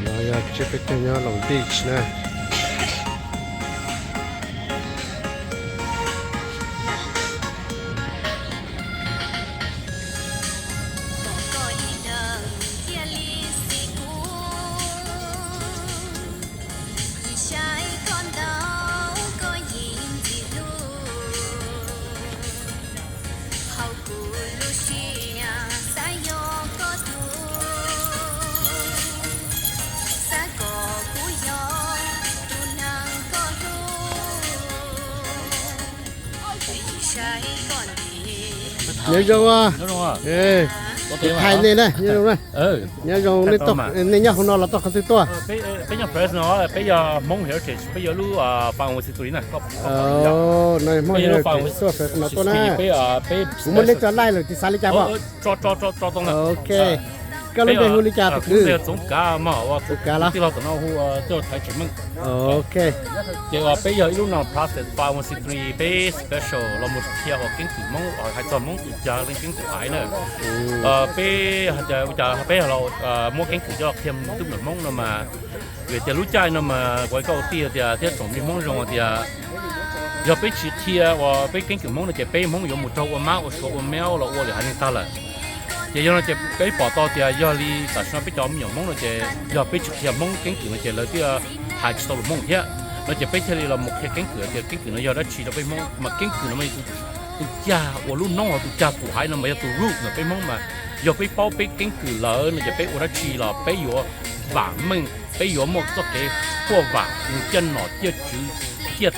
No yog tsiab peb caug nyob Long Beach na. Nyob zoo, tus thais nej na, nyob zoo na. Nyob zoo, nej nyob hauv no los tuaj qhov twg tuaj? Peb yog Hmong Heritage, peb yog lub five oh one c three na. No Hmoob Heritage tuaj Fresno tuaj na. Kuv muaj nej cov laij lawm, tis xav li cas pom? Ok. Koj lub npe hu li cas tus kwv? Txoov Kav mog, Txoov Kav los? Tij laug tom no hu Thaiv Tsim Meej. Ok. Ces peb yog ib lub non-profit five oh one c three, peb special los mus qhia ua keeb kwm Hmoob, hais txog Hmoob tus cag leej keeb kwm haiv na. Peb, cas peb los muab keeb kwm coj los qhia tus me nyuam Hmoob no mas, vim tias lub caij no mas kuv hais koj ua tij tias thiab tsoom me Hmoob zoo tias yog peb tsis qhia uas peb keeb kwm Hmoob no ces peb Hmoob yuav mus raug ua mab ua suav ua meob los ua lwm haiv neeg tag lawm. Ces yog no ces peb pom tau tias yog li tam sim no peb cov me nyuam Hmoob no ces yog peb tsis qhia Hmoob keeb kwm no ces lawv twb hais tsis tau lus Hmoob thiab. No ces peb thiaj li los mus qhia keeb kwm tias keeb kwm no yog dab tsi rau peb Hmoob, mas keeb kwm no mas yog tus cag uas lub noob, tus cag kwm haiv no mas yog tus root ntawm peb Hmoob mas. Yog peb paub peb keeb kwm lawm no ces peb ua dab tsi los peb yuav vam meej, peb yuav muaj txoj kev huaj vam, ciaj nom ciaj tswv, ciaj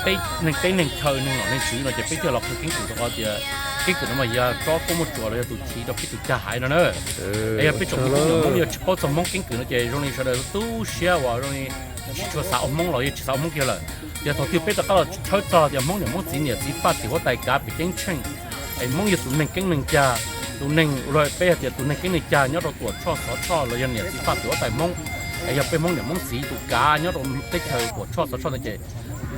neeg teb neeg chaw, neeg nom neeg tswv no ces peb thiaj los qhia keeb kwm rau qhov tias keeb kwm no mas yog tsob tuaj muaj tsuas los yog tus chiv rau peb tus cag haiv no na. Es yog peb tsoom me tub me nyuam Hmoob yog tsis paub txog Hmoob keeb kwm no ces zoo li sawv daws tu siab uas zoo li tsis tshua xav ua Hmoob los yog tsis xav ua Hmoob kiag lawm. Ces thaum twg peb rov qab los tshawb txog tias Hmoob niam Hmoob txiv niam txiv Faj tim huab tais kav pem ceeb tsheej, es Hmoob yog tus neeg keeb neeg cag, tus neeg, peb hais tias tus neeg keeb neeg cag nyob rau tuam tshoj xov tshoj los yog niam txiv Faj tim huab tais Hmoob, es yog peb Hmoob niam Hmoob txiv tus kav nyob rau teb chaws tuam tshoj xov tshoj ntawd ces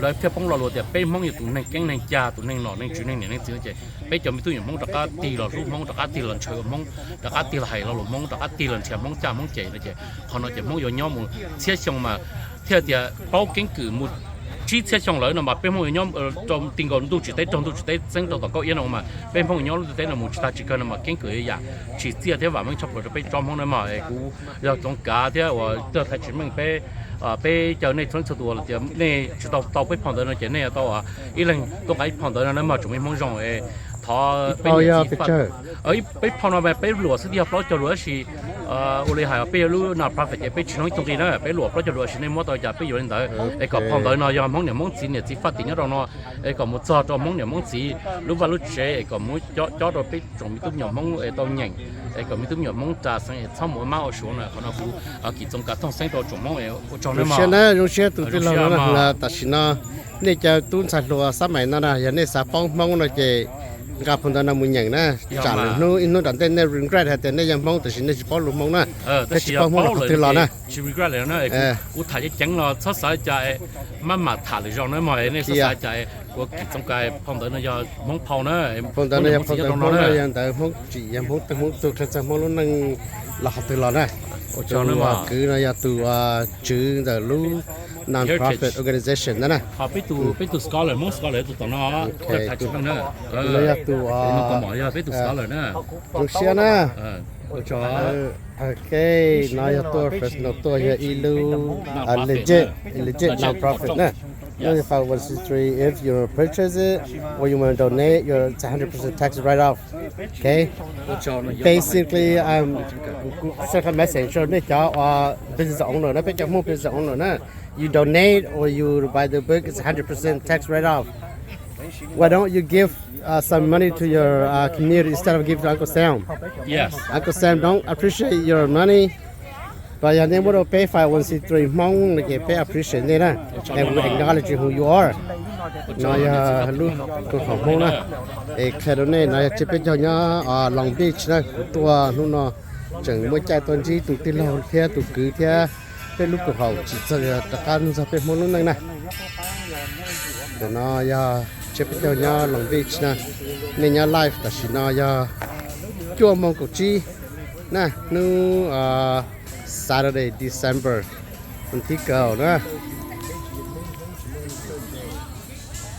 lawv thiaj poob lo lus tias peb Hmoob yog tus neeg keeb neeg cag, tus neeg nom neeg tswv, neeg niam neeg txiv no ces peb cov me tub me nyuam Hmoob rov qab tig los hlub Hmoob, rov qab tig los ntshaw Hmoob, rov qab tig los hais lo lus Hmoob, rov qab tig los nrhiav Hmoob, caj Hmoob ces no ces qhov no ces Hmoob yuav nyob mus txhiab xyoo mas thiaj tias paub keeb kwm mus tsib txhiab xyoo lawm no mas peb Hmoob yuav nyob rau ti nkaus ntuj tsim teb, raug ntuj tsim teb txeeb rau tom Kaub Iab no mas peb Hmoob yuav nyob lub ntiaj teb no mus tsis tag tsis kawg no mas keeb kwm yam tsis txiaj thiab vam meej tshaj plaws rau peb tsob Hmoob na mog. Es kuv yog Txoov Kav thiab uas tij laug Thaiv Tsim Meej peb, peb caw nej txhua leej txhua tus tias nej tsis tau tau peb phau ntawv no ces nej yuav tau ib leeg tuaj nqa ib phau ntawv no na mog tsoom me Hmoob zoo. Thov peb niam txiv Faj, peb phau no mas peb luam xwb twb yog plaub caug luam tab sis ua li hais peb yog lub non-profit ces peb tsis hnov ib tug nqi na, peb luam plaub caug luam tab sis nej muab tau cas peb yuav li ntawd. Es kom phau ntawv no yog Hmoob niam Hmoob txiv niam txiv Faj tim nyob rau no, es kom mus txog rau Hmoob niam Hmoob txiv lub vaj lub tsev es kom muab cob rau peb tsoom me tub me nyuam Hmoob es tau nyeem, es kom me tub me nyuam Hmoob ras xeev es txhob mus ua mab ua suav na. Qhov no kuv Kim Txoov Kav thooj xeeb rau tsoom Hmoob es ua tsaug na mog. Zoo siab tus tij laug no na, tam sim no nej cov tub ntxhais hluas xab maim no na yog nej xav paub Hmoob no ces nqa phau ntawv no mus nyeem na. Tsam lwm hnub ib hnub tom ntej nej regret hais tias nej yog Hmoob tab sis nej tsis paub lus Hmoob na, thiab tsis paub Hmoob los qhov twg los na. Kuv tham ceev ceev los txhob xav li cas, maj mam tham lwm zaus na mog, nej txhob xav li cas. Kuv Kim Txoov Kav phau ntawv no yog Hmoob phau na, phau ntawv no yog phau ntawv Hmoob na, yog ntawv Hmoob tsim, yog Hmoob tug qhia txog Hmoob lub neej los qhov twg los na. Tus kwv no yog tus tswv ntawm lub non-profit organization ntawd na. Peb tus scholar, Hmoob scholar tus tom no, tus no yog tus, yog peb tus scholar na. Zoo siab na. Ok, no yog tuaj Fresno tuaj yog ib lub legit, legit non-profit na. Lub five oh one c three, if you purchase it or you want to donate, you're, it's a hundred percent tax write-off. Okay? Basically, um, send a message cho nej cov, uh, business owner na, peb cov Hmoob business owner na. You donate or you buy the book, it's a hundred percent tax write-off. Why don't you give, uh, some money to your, uh, community instead of give to Uncle Sam? Yes. Uncle Sam don't appreciate your money. But yog nej muab rau peb five oh one c three Hmoob no ces peb appreciate nej na. And we acknowledge who you are. No yog lub koom haum Hmoob na. Es qhia rau nej no yog tsiab peb caug nyob, uh, Long Beach na. Kuv tuaj hnub no tseem muaj caij tuaj ntsib tus tij laug thiab tus kwv thiab peb lub koom haum tsim txom rov qab nug txog peb Hmoob lub neej na. Ntawm no yog Tsiab peb caug nyob Long Beach na. Nej nyob live tam sim no yog cuaj moos kaum tsib na, hnub Saturday December thib kaum na.